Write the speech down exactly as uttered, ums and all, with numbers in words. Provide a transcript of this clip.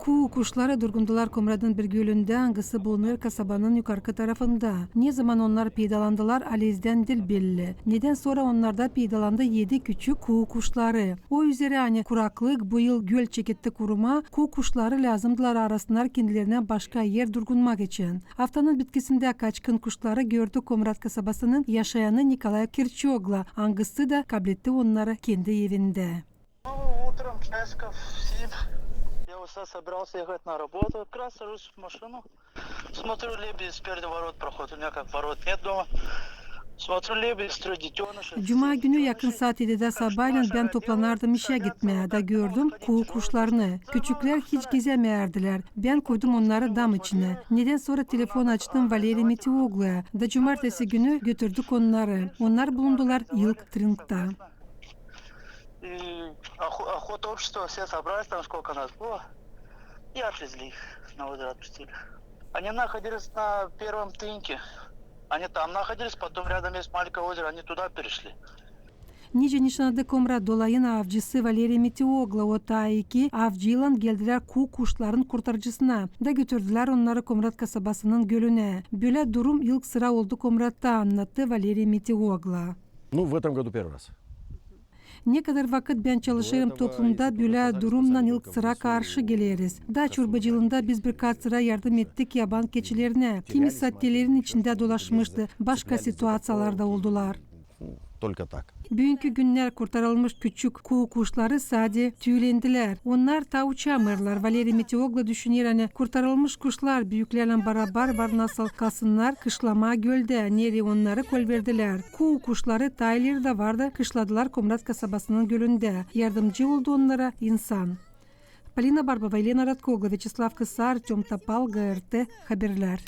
Kuu kuşları durgundular Komratın bir gölündä, angısı bulunêr kasabanın yukarkı tarafında. Ne zaman onnar peydalandılar, alezdän diil belli. Nedän sora onnarda peydalandı edi küçük kuu kuşları. O üzerä, ani kuraklık bu yıl göl çeketti kurumaa, kuu kuşları lääzımdılar arasınnar kendilerinä başka er durgunmak için. Aftanın bitkisindä kaçkın kuşları gördü Komrat kasabasının yaşayanı Nikolay Kirçogla, angısı da kabletti onnarı kendi evindä. Ну, утром часиков в семь я вот сейчас собирался ехать на работу, как раз сажусь в машину, смотрю, лебеди спереди ворот проходят, у меня как ворот нет дома. Смотрю, лебеди, трое детёнышей. Cuma günü yakın saat edidä sabaylan bän toplanardım işä gitmää, da gördüm kuu kuşlarını. Küçüklär hiç gezämeerdilär. Bän koydum onnarı dam içinä. Nedän sora telefon açtım Valeriy Meteoglaya, da cumartesi günü götürdük onnarı. Onnar bulundular ilk tırnıkta. И охо-, охота общества, все собрались, там сколько нас было, и отвезли их, на озеро отпустили. Они находились на первом тынке. Они там находились, потом рядом есть маленькое озеро, они туда перешли. Nicä nışanadı Komrat dolayın avcısı Valeriy Meteogla, o taa iki avcıylan geldilär kuu kuşların kurtarıcısına da götürdülär onnarı Komrat kasabasının gölünä. Bölä durum ilk sıra oldu Komratta, annattı Valeriy Meteogla. Ну, в этом году первый раз. Nekadar vakıt bän çalışêrım toplumda, bölä durumnan ilk sıra karşı geleriz. Daa çorbacılığında biz birkaç sıra yardım ettik yaban keçilerinä. Kimisi otellerin içindä dolaşmıştı, başka situaţiyalar da oldular. Только так. Büünkü günnär kurtarılmış küçük kuu kuşları sade tüülendilär. Onnar taa uçamêêrlar. Valeriy Meteogla düşüner, ani kurtarılmış kuşlar büüklärlän barabar var nasıl kalsınnar kışlamaa göldä, nereyi onnarı koyverdilär. Kuu kuşları taa ileri dä vardı, kışladılar Komrat kasabasının gölündä. Yardımcı oldu onnara insan. Polina Barbova, Elena Radkogla, Vyaçeslav Kısa, Artöm Topal, GRT Haberlär.